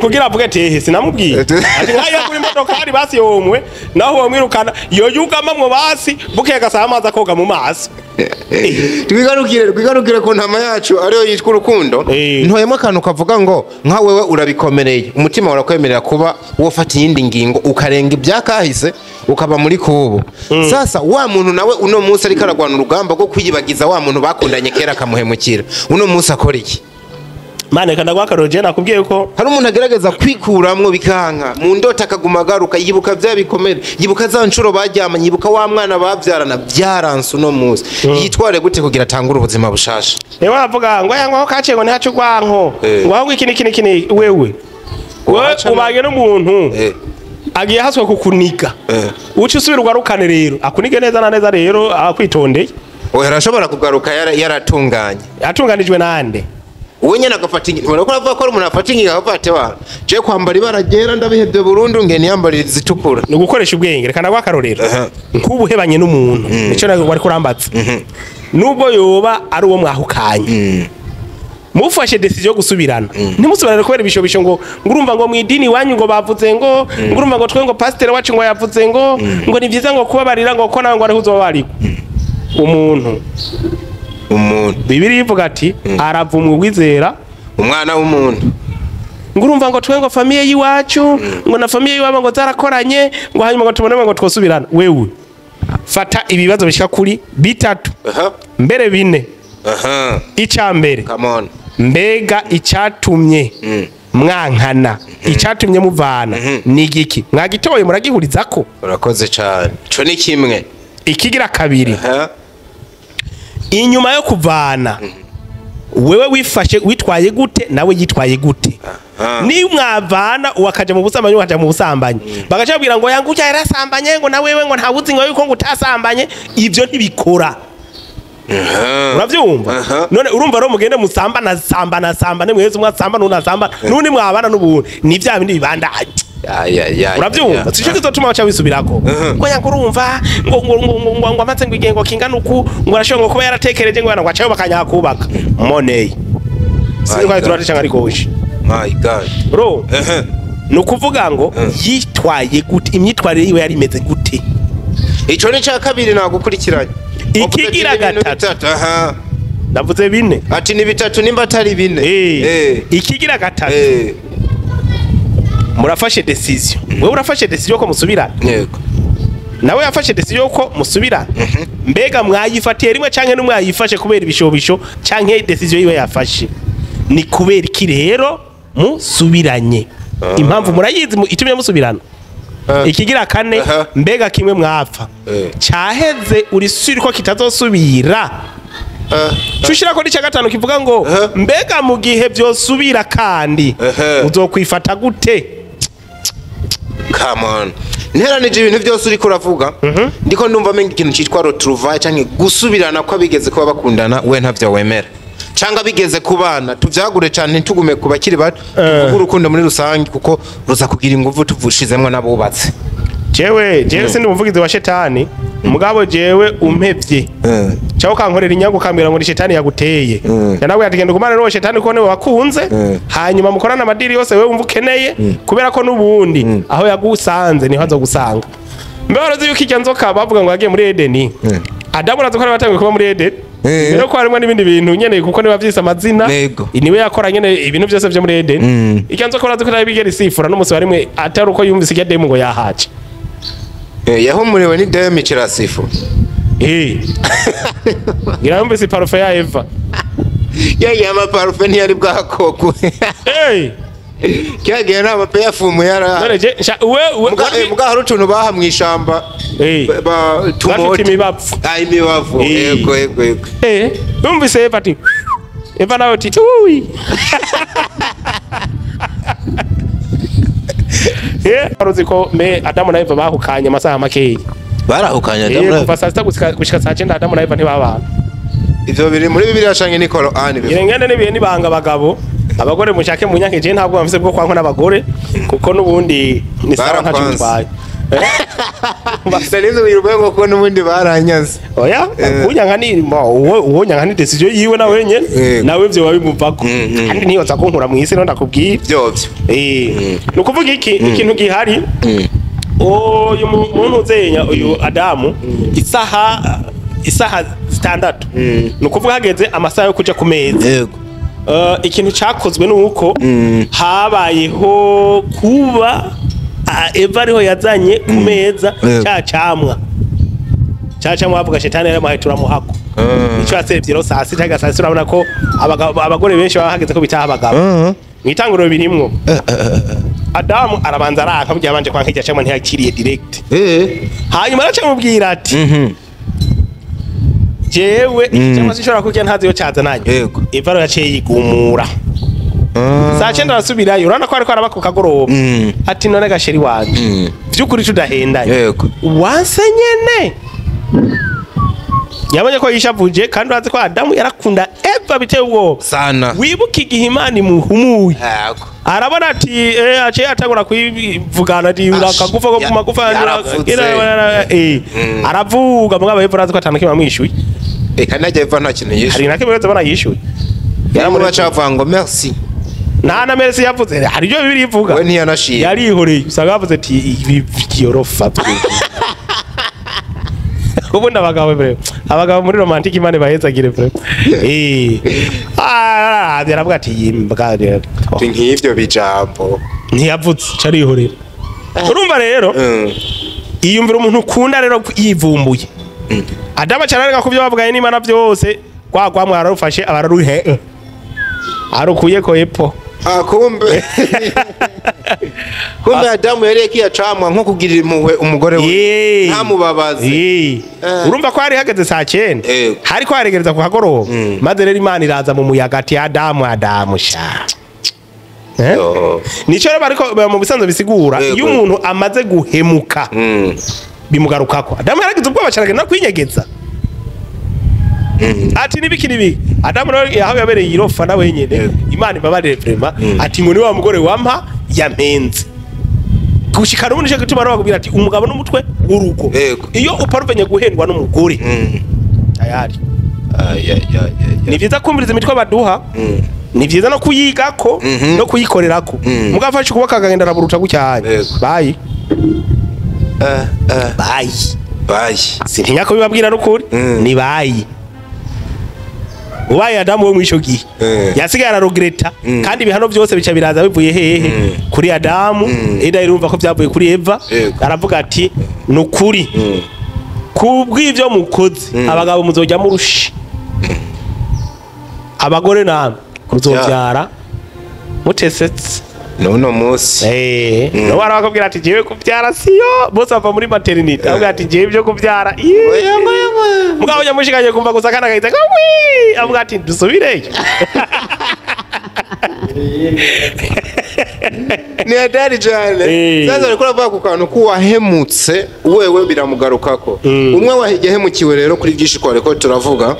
Kugira avuge ati ehe sinamubwiye. Ati nkayo kuri modokari basi yomwe naho wamwirukana yoyugama basi buke gasaba amazi akoga mu maso. Twigarukire ku ntama yacu ariyo yitwa urukundo. Ntoyemo akantu kavuga ngo nka wewe urabikomereye, umutima urakwemerera kuba wofata iyindi ngingo ukarenga ibyakahise ukaba muri kubu. Sasa wa muntu nawe uno munsi ariko aragwana urugamba rwo kwiyibagiza wa muntu bakundanye kera akamuhemukira, uno munsi akora iki? Mane kanda kwa karoje nakubwiye ko Hari umuntu agerageza kwikuramwo bikanka mu ndota, akaguma agaruka yibuka vya bikomere, yibuka za nshuro baryamanye, yibuka wa mwana bavyarana, byaranse uno munsi. Yitware gute kugira atangure ubuzima bushasha? Ewe avuga ngo yangwa kace ngo ntihace urwanko, ngo ahubwo iki niki niki ni wewe wewe ubanye n'umuntu agiye haswe kukuniga, uca usubira ugarukane rero akunige neza na neza rero akwitondeye. Oya, arashobora kugaruka yaratunganye. Yatunganijwe nande? Uwe nyene agafata ingingo. Urabona ko avuga ko ari umuntu afata ingingo, akavuga ati wa je kwambara ibara ryera ndabihevye burundu, nge niyambarira izitukura. Ni ugukoresha ubwenge. Reka naguha akarorero. Nk'ubu uhebanye n'umuntu, nico nawe wari kurambatsa, nubwo yoba ari uwo mwahukanye, mufashe decision yo gusubirana, ntimusubirane kubera ibishobisho ngo urumva ngo mu idini iwanyu ngo bavuze ngo urumva ngo twe ngo pasiteri wacu ngo yavuze ngo ni byiza ngo kubabarira, ngo ko nawe ngo ariho uzobabarira umuntu. Umuntu Bibiliya ivuga ati aravumwa uwizera umwana w'umuntu. Ngo urumva ngo twe ngo famille y'iwacu ngo na famille y'iwabo ngo zarakoranye, ngo hanyuma ngo tubone ngo twosubirana. Wewe fata ibibazo bishika kuri bitatu, mbere bine. Icya mbere, Come on. mbega icyatumye mwankana, icyatumye muvana ni igiki? Mwagitoye muragihurizako? Urakoze cyane, ico ni kimwe. Ikigira kabiri, inyuma yo kuvana wewe wifashe witwaye gute, nawe yitwaye gute? Ni mwavana uwakaja mu busambanyi, ukaja mu busambanyi, bagaca babwira ngo yangu yarasambanye, ngo na wewe ngo ntawuzi ngo yuko ngo utasambanye. Ivyo ntibikora. Uravyumva? None urumva rero mugende musambana sambana sambane mwese, mwasamba n'unasamba n'undi mwabana n'ubundi ni vya bindi bibandanye. Uravyumva? Sico kizotuma baca bisubirako ngo yangu urumva ngo ngo ngo ngo ngo ngo amaze ngo igengo kingana uku, ngo arashobora ngo kuba yaratekereje ngo ngo acayo bakanyakubaka money. Sinzi ko turatisha ngo ariko uje. My God. Bro, ni ukuvuga ngo yitwaye gute, imyitwarire yiwe yari imeze gute? Ico ni ca kabiri nagukurikiranye. Ikigira gatatu. Ndavuze bine. Ati ni bitatu nimba atari bine. Ikigira gatatu, murafashe decision. Wewe urafashe decision ko musubirana. Yego. Nawe yafashe decision ko musubirana. Mbega mwayifatiye rimwe canke n'umwayifashe kubera ibishobisho canke decision yiwe yafashe? Ni kubera iki rero musubiranye? Impamvu murayizi itumye musubirana. Ikigira kane, mbega kimwe mwapfa cyaheze uri sure ko kitazosubira? Cushira ko n'icya gatanu kivuga ngo mbega mu gihe byosubira kandi uzokwifata gute? Come on. Nteranije ibintu byose uriko uravuga, ndiko ndumva menga ikintu citwa retrouvaille canke gusubirana ko abigeze kuba bakundana we ntavyo wemera, canga bigeze ku bana. Tuvyagure cane, ntitugume ku bakiri bato, tuvuge urukundo muri rusange kuko ruza kugira inguvu tuvushizemwo n'abubatse. Jewe sindi umuvugizi wa shetani, mugabo jewe umpevye cyangwa ukankorera inyangu ukambwira ngo ni shetani yaguteye, nawe ati genda ugumane n'uwo shetani kuko niwe wakunze, hanyuma mukorane amadiri yose wewe wumva ukeneye, kubera ko n'ubundi aho yagusanze niho azogusanga. Mbe warazi yuko irya nzoka bavuga ngo yagiye muri Edeni, Adamu urazi ko ari watanguye kuba muri Edeni, rero ko harimo n'ibindi bintu nyene kuko niba vyise amazina, niwe yakora nyene ibintu byose vyo muri Edeni. Irya nzoka urazi ko nayo bigera isifura n'umunsi wa rimwe atari uko yumvise irya demu ngo yahaje. Yahumuriwe ni demu kirasifu. Ngira yumvise parufe ya Eva. Yagiye amaparufe ntiyari bwakokwe. Kyagiye nta mape yafumu yara. None je Muga hari utuntu baha mw'ishamba. Bafite imibavu. Imibavu. Yego yego yego. Yumvise Eva ati Eva nawe ati uwi. Baruzi ko me Adamu na Eva bahukanye amasaha makeyi. Barahukanye Adamu na Eva. Kuva saa sita gushika saa 9 Adamu na Eva ntibabana. Ivyo biri muri Bibiliya canke ni Korani bivuga? Irengane n'ibihe nibanga abagabo. Abagore mushake munyanke, je ntabwo bamfise bwo kwankwa n'abagore kuko nubundi ni sawa ntaco bitwaye. Salizo wirwe ko nubundi baranyanze. Oya, kunyanka ni uwo nyanka ni decision yiwe na wenyene, nawe ivyo babimuvako. Kandi niyoza kunkura mw'isi no ndakubwiye. Vyovyo. Nukuvuga iki ikintu gihari. Uyu muntu uzenya uyu Adamu isaha zitandatu. Nukuvuga hageze amasaha yo kuja ku meza. Yego. Ikintu cyakozwe nuko habayeho kuba Eva ariho yazanye ku meza cya camwa bavuga shetani yaramuhaye turamuhako. Nico yasevye rero saa sita, cyangwa saa sita. Urabona ko abagore benshi baba hageze ko bitaha abagabo. Mwitanguriro birimwo Adamu arabanza araka, mugihe abanje kwanka irya camwa ntiyakiriye direct. Hanyuma araca amubwira ati: "Jewe iki camwa sinshobora kurya, ntazi iyo cazananye." Yego. Eva rero yaciye yigumura. Saa 9 arasubirayo, urabona ko ariko araba ku kagoroba. Ati: "None ga chéri wanje, vy'ukuri tudahendanye, wanse nyene?" Yabonye ko yishavuje, kandi urazi ko Adamu yarakunda Eva biteye ubwoba. Sana. Wibuke igihe Imana imuhumuye, Yego. arabona ati aciye atangura kwivugana ati: "Urakagufa ko ku magufa yanjye." Yaravutse. Aravuga, mugabo Eva urazi ko atanu kimwe amwishuye. Eka najya Eva nta kintu yishuye. Hari na kimwe uretse yishuye. Yaramuri baca bavuga ngo merci. Nta na merci yavuze. Hari ibyo Bibiliya ivuga. We ntiyanashiye. Yarihoreye, usanga bavuze ati: "Ibi byorofa." Ubundi abagabo bre, abagabo muri romantique, Imana bahezagire bre. Yaravuga ati: "Yimbwa rero." Nk'ivyo bijambo. Ntiyavutse, carihorera. Urumva rero, iyumvira umuntu ukunda rero yivumbuye. Adamu acararega ku byo bavuganye n'Imana byose, kwa kwa mwararufashe, abararuhe arukuye ko epfo. Ah, kumbe Adamu yari yakiyacamwa nko kugirira impuhwe umugore we, ntamubabaze. Urumva ko hari hageze saa 9, Yego. hariko haregereza ku kagoroba. Maze rero Imana iraza mu muyaga ati: "Adamu, Adamu sha." Eh? Yo. Nico rero bariko mu bisanzwe bisigura, iyo umuntu amaze guhemuka, bimugarukako. Adamu yaragize ubwoba cyane no kwinyegeza, ati: "Nibiki nibiki?" Adamu nawe aho yabereye irofa na wenyene, Imana imbabarire vraiment, ati ngo: "Ni wa mugore wampa yampenze." Gushika n'ubu nico gituma rero bakubwira ati: "Umugabo n'umutwe w'urugo." Iyo uparuvenye guhendwa n'umugore, tayari. Ay, ay, ay, ay, Ni vyiza kumviriza imitwe baduha, ni vyiza no kuyigako no kuyikorerako. Mugabo afashe ukuboko akagenda araburuta gucyanya, bayi. Bayi. Bayi. Sintinya kubibabwira n'ukuri, ni bayi. Ubaye Adamu wo mw'ico gihe, yasigaye araregretta, kandi ibihano byose bica biraza bivuye hehe? Kuri Adamu. Eda irumva ko byavuye kuri Eva. Aravuga ati: "Nukuri, kubw'ivyo mukoze, abagabo muzojya murushi, abagore namwe muzobyara mutesetse." N'uno munsi. No barakubwira ati: "Jewe kubyara siyo." Bose bava muri maternité, avuga ati: "Jewe ibyo kubyara." Mugabo nyamushikanye kumva gusa kana gahita wi, avuga ati: "Dusubireyo." Ni hatari cyane. Sasa ariko uravuga ku kantu k'uwahemutse wewe biramugarukako. Umwe wahemukiwe rero kuri byinshi twariko turavuga.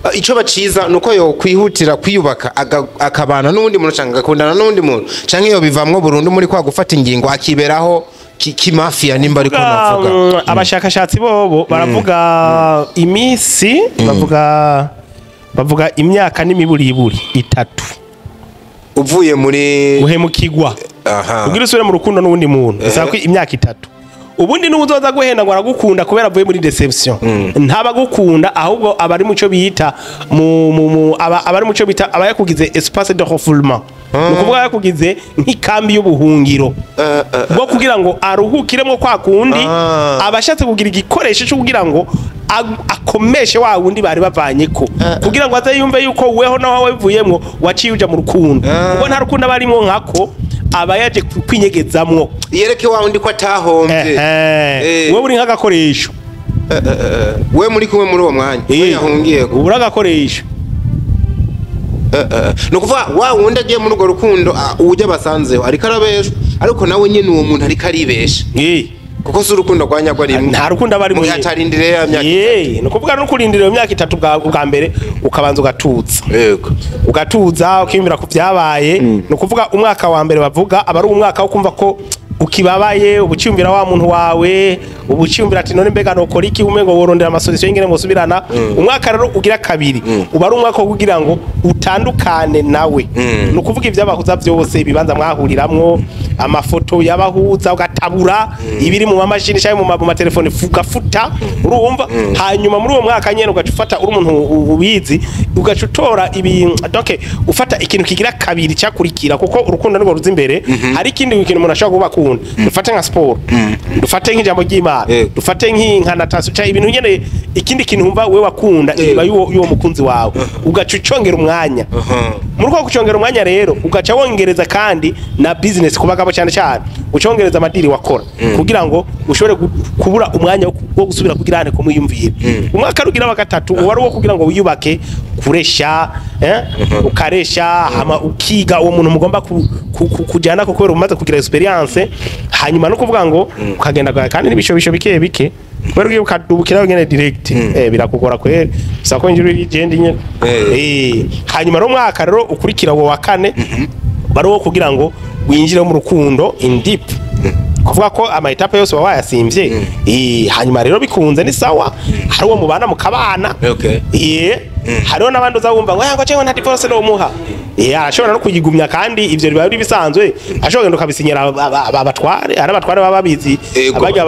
Ah, ico baciza nuko yo kwihutira kwiyubaka, akabana n'uwundi muntu canke agakundana n'uwundi muntu, canke yo bivamwo burundu muri kwa gufata ingingo akiberaho kimafia, nimba ariko navuga. Abashakashatsi bobo baravuga iminsi, bavuga imyaka n'imiburiburi 3. Uvuye muri Guhemukirwa, kugira usubire mu rukundo n'uwundi muntu, bisaba ko imyaka 3. Ubundi n'uzoza guhenda ngo aragukunda kubera avuye muri déception, ntabagukunda, ahubwo aba ari muco bita mu, mu, mu aba, aba ari muco bita aba yakugize espace de refoulement, ni ukuvuga yakugize nk'ikambi y'ubuhungiro bwo kugira ngo aruhukiremo kwa kundi. Abashatse kugira igikoresho cyo kugira ngo akomeshe wa wundi bari bavanye ko, kugira ngo aze yumve yuko weho naho wabivuyemwo waciye uja mu rukundo, ubwo nta rukundo aba arimwo, nkako aba yaje kwinyegezamwo. Yereke wa wundi ko atahombye. Wewe uri nk'agakoresho. We muri kumwe muri uwo mwanya we yahungiye. Ubu uri agakoresho. Ni ukuvuga wa wundi agiye muri urwo rukundo, uwujya basanzeho ariko arabeshwa, ariko nawe nyine uwo muntu ariko aribesha, kuko si urukundo rwa nyarwo arimwo. Nta rukundo aba arimo Mu gihe nyine. atarindiriye ya myaka. Ni ukuvuga no kurindira iyo myaka 3 bwa mbere ukabanza ugatutsa, ugatuza, ukiyumvira ku byabaye. Ni ukuvuga umwaka wa mbere bavuga aba ari umwaka wo kumva ko ukibabaye, ubucyumvira wa muntu wawe, ubucyumvira ati: "None mbega nokora iki?" Umengo worondera amasolution y'ingene musubirana. Umwaka rero ugira kabiri uba ari umwaka wo kugira ngo utandukane nawe. Ni ukuvuga ibyabahuza byose, ibibanza mwahuriramwo, amafoto yabahuza ugatabura, ibiri mu mamashini cyangwa mu matelefone ugafuta, urumva. Hanyuma muri uwo mwaka nyene ugaca ufata, uri umuntu ubizi, ugaca utora ibi, donc ufata ikintu kigira kabiri cyakurikira, kuko urukundo nirwo ruza imbere. Hari ikindi kintu umuntu ashobora kuba akunda. wakunda, dufate nka sport, dufate nk'ijambo ry'Imana, dufate nk'inka natation, cyangwa ibintu nyene, ikindi kintu wumva we wakunda inyuma y'uwo mukunzi wawe, ugaca ucongera umwanya. Muri uko gucongera umwanya rero, ugaca wongereza kandi na business ku bagabo, cyane cyane ucongereza amadiri wakora kugira ngo ushobore kubura umwanya wo gusubira kugira ane kumwiyumvira. Umwaka rugira wa gatatu uba ari uwo kugira ngo wiyubake, kuresha, ukaresha, hama ukiga uwo muntu mugomba kujyana, ko kubera umaze kugira experience. Hanyuma no kuvuga ngo ukagenda kandi n'ibishobisho bike bike, kubera ugiye ukadubukira nyene direct, birakugora kweri, gusa ko injuru igenda nyene. Hanyuma rero umwaka rero ukurikira uwo wa kane bari uwo kugira ngo winjire mu rukundo in deep, kuvuga ko ama étapes yose waba wayasimvye. Hanyuma rero bikunze ni sawa, hari uwo mubana mukabana. Hariho n'abandi uza wumva ngo ngo cewe nta divorce no muha. Arashobora no kuyigumya, kandi ivyo biba biri bisanzwe, ashobora kugenda ukabisinyira abatware, hari abatware baba babizi, abajya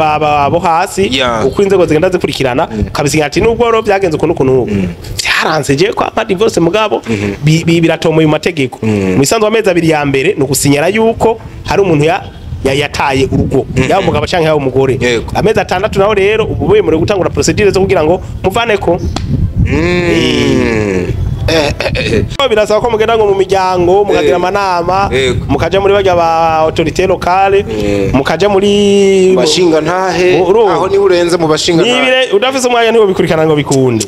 bo hasi, uko inzego zigenda zikurikirana, ukabisinyira ati nubwo rero byagenze ukuntu ukuntu uku, byaranze je ko ama divorce, mugabo biratomoye mu mategeko. Mu bisanzwe amezi 2 ya mbere ni ugusinyira yuko hari umuntu yataye urugo, yaba umugabo canke yaba umugore. Amezi 6 naho rero ubu wemerewe gutangura procédure zo kugira ngo muvaneko. Birasaba ko mugenda ngo mu miryango, mukagira amanama, mukaja muri barya ba autorité locale, mukaja muri bashinga ntahe. Aho niho urenze mu bashinga ntahe. Nibire udafise umwanya ntiwo bikurikirana ngo bikunde.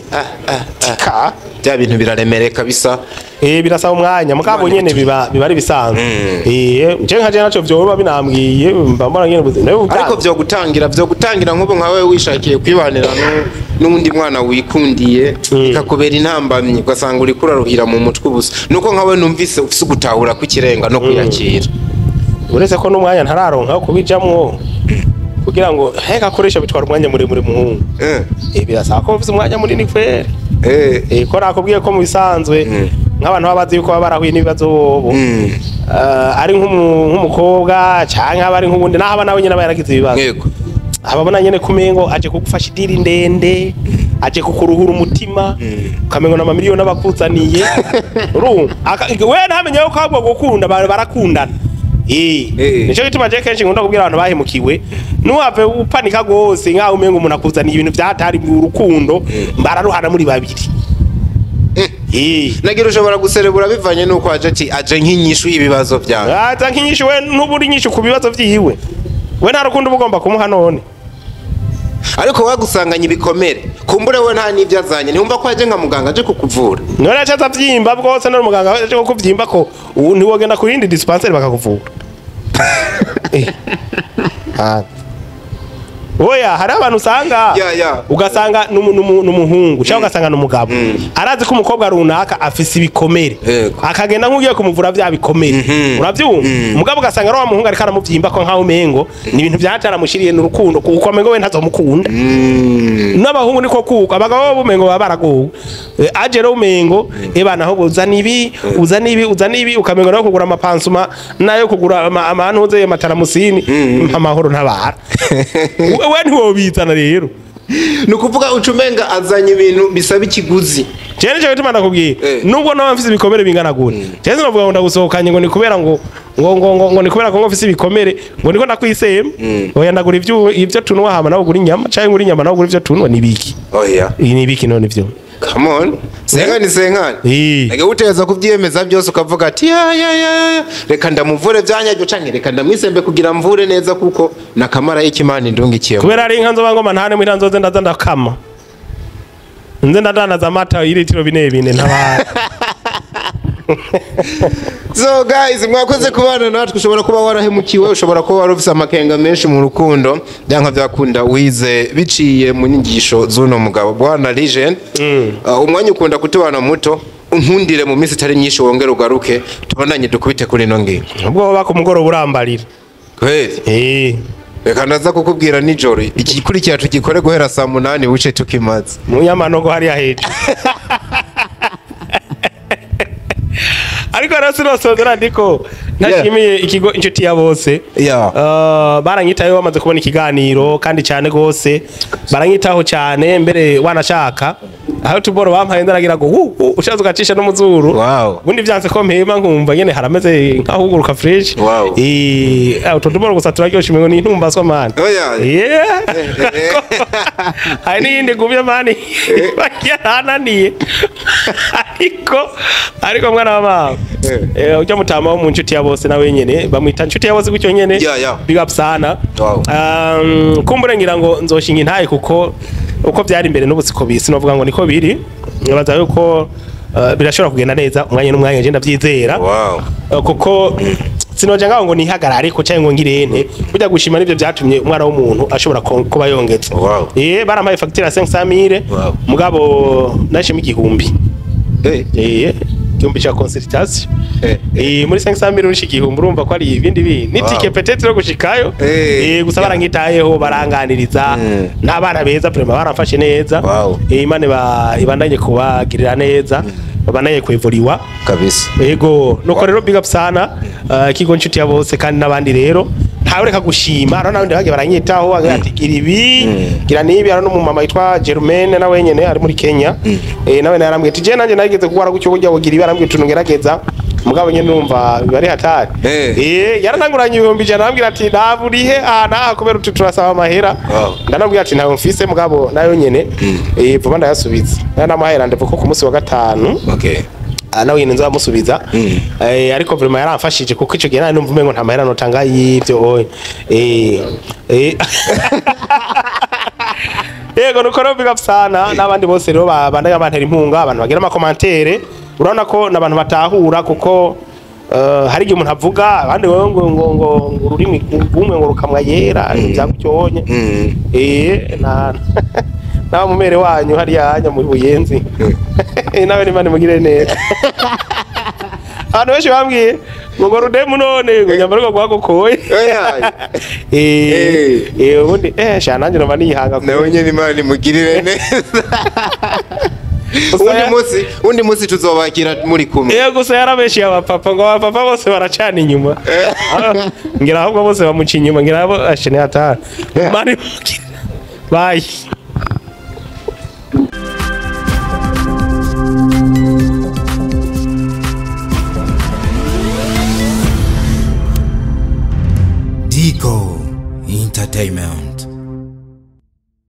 Tika bya bintu biraremereye kabisa. Birasaba umwanya, mugabo nyene biba ari bisanzwe. Je nka je naco vyoba binambwiye, mba mbona nyene ubuzima. Ariko vyo gutangira nk'ubu nkawe wishakiye kwibanira n'undi mwana wikundiye, bikakubera intambamyi, ugasanga uri kuraruhira mu mutwe ubusa, nuko nkawe numvise ufise ugutahura kw'ikirenga no kwiyakira. Uretse ko n'umwanya ntararonka wo kubijamwo, kugira ngo heka akoresha bitwara umwanya muremure, muhungu. Birasaba ko mfise umwanya munini kweri. Ko nakubwiye ko mu bisanzwe nk'abantu baba bazi yuko baba barahuye n'ibibazo bobo, ari nk'umukobwa canke aba ari nk'ubundi, naho aba nawe nyene aba yaragize ibibazo, ababona nyene kumengo aje kugufasha idiri ndende, aje kukuruhura umutima, ukamengo n'amamiliyoni abakuzaniye. Urumva we ntamenye yuko ahubwo gukunda barakundana. Nico gituma je kenshi nkunda kubwira abantu bahemukiwe, ntuhave upanika gose nkaho umengo umuntu akuzaniye ibintu vyatari mu rukundo, bararuhana muri babiri. Nagira ushobora guserebura bivanye n'uko aje, ati aje nk'inyishu y'ibibazo byawe. Aza nk'inyishu, we ntuburi inyishu ku bibazo vyiwe, we nta rukundo uba ugomba kumuha none. Ariko wagusanganya ibikomere, kumbure we nta n'ibyo azanye, ntiwumva ko aje nka muganga aje kukuvura? None aca aza avyimba bwose, none umuganga aje kukuvyimba ko ubu ntiwogenda ku yindi dispensaire bakakuvura? Ah. Oya, hari abantu usanga Ya. ugasanga n'umuhungu cyangwa ugasanga n'umugabo arazi ko umukobwa runaka afise ibikomere, akagenda nk'ugiye kumuvura vya bikomere, uravyumva? Umugabo ugasanga ari wa muhungu ariko aramuvyimba ko nkaho umengo ni ibintu vyataramushiriye n'urukundo, kuko amengo we ntazomukunda. N'abahungu niko kuko abagabo bo umengo baba baragowe. Aje rero umengo ebana aho uzana ibi, uzana ibi, uzana ibi, ukamengo nayo kugura amapansuma, nayo kugura amantuze y'amataramusini, amahoro ntabara. We ntiwobizana rero. Ni ukuvuga uca umenga azanye ibintu bisaba ikiguzi. Jewe nico gituma ndakubwiye, nubwo nawe mfise ibikomere bingana gute, jewe sinovuga ngo ndagusohokanye ngo ni kubera ngo ni kubera ko ngo mfise ibikomere ngo niko ndakwisema. Oya, ndagura ivyo tunwa, hama nawe ugura inyama, canke ngura inyama nawe ugura ivyo tunwa, ni biki? Oya. Iyi ni biki none ivyo? Come on, senkani senkani. Nage uteza kubyiyemeza byose, ukavuga ati ya ya ya ya, reka ndamuvure byanyabyo, canke reka ndamwisembe kugira mvure neza, kuko nakamara y'ikimana indungikiyemo. Kubera ari inka nzoba ngoma ntane muhira, nzoze ndaza ndakama, nze ndadandaza amata y'ilitiro 4 4, ntabara. So guys, mwakoze kubana natwe. Ushobora kuba warahemukiwe, ushobora kuba wari ufise amakenga menshi mu rukundo, byanka byakunda wize biciye mu nyigisho z'uno mugabo bwana Legend. Umwanya ukunda kutubana muto, unkundire mu minsi itari myinshi wongere ugaruke, tubonanye, dukubite kuri ino ngingo. Ubwoba ku mugoroba urambarira. Kweli? Eh. Reka ndaza kukubwira nijoro, igikurikira tugikore guhera saa 8 buce tukimaze. Mu nyamanogo hariya hejuru. Ariko rero sinosozera ndiko Ntashimiye ikigo Inshuti ya Bose. Baranyitayeho bamaze kubona ikiganiro, kandi cyane gose baranyitaho cyane, mbere wanashaka aho tuboro bampaye ndaragira ngo ushatse ugacisha no muzuru. Ubundi vyanse ko mpema, nkumva nyene harameze nkahuguruka fresh. Utwo tuboro gusa turaryoshe, umengo ni intumbaswa, man. Oya. Yeah. Hari n'iyindi gumye, man, yarananiye, ariko mwana wa mama, ujya mutama wo mu Nshuti ya Bose, nawe nyene bamwita Nshuti ya Bose gutyo nyene. Big up sana. Kumbure ngira ngo nzoshinga intaye, kuko uko byari imbere n'ubu siko bisi, novuga ngo niko biri. Nbaza yuko birashobora kugenda neza umwanya n'umwanya, je ndavyizera. Kuko sinoja ngaho ngo nihagarare ko cyangwa ngo ngirente, burya gushima nivyo byatumye umwana w'umuntu ashobora kuba yongetse. Barampaye facture ya 500,000. Mugabo nashima 1000. 1000 cha consultation. Muri 500,000 urisha 1000, urumva ko ari ibindi bintu n'itike peut-être yo gushikayo. Gusa baranyitayeho, baranganiriza n'abana beza, vraiment baramfashe neza. Imana ibandanye kubagirira neza, babandanye kwivuriwa. Kabisa. Yego, nuko rero big up sana, ikigo Nshuti ya Bose, kandi n'abandi rero ntawe reka gushima. Hariho n'abandi bagiye baranyitaho, bagira ati gira ibi, gira n'ibi. Hariho n'umumama yitwa Germaine, nawe nyene ari muri Kenya. Nawe narambwiye ati je nanje narigeze kugwara gutyo, burya bugira ibi, arambwiye utuntu ngerageza, mugabo nyene numva biba ari hatari. Yarananguranye 100,000, arambwira ati naburihe aha naha kubera utu turasaba amahera. Ndanabwira ati ntayo mfise, mugabo nayo nyene vuba ndayasubiza. Nanamuhaye rendez-vous ko ku munsi wa gatanu. Nawe nyene nzamusubiza. Ariko vraiment yaramfashije, kuko ico gihe nari numva umengo nta mahera notanga y'ivyo oye. Yego, nuko rero big up sana n'abandi bose rero babandanya bantera impunga, abantu bagira ama commentaires. Urabona ko n'abantu batahura, kuko hari igihe umuntu avuga, abandi ngo ngo ngo ngo ngo ururimi rw'umwe ngo rukamwa yera ibyagucyonye. Na nawe mumere wanyu hariya hanya mu Buyenzi, nawe nimane mugire neza. Abantu benshi bambwiye ngo rudemu none ngo nyambara ngo rwagukoye. Ubundi sha nanjye numva nihanga. Nawe nyene Imana imugirire neza. Undi munsi tuzobakira muri kumwe. Gusa yarabeshiye abapapa, ngo abapapa bose baracana inyuma. Ngira ahubwo bose bamuca inyuma, ngira abo ashene hatari. Mani, bye.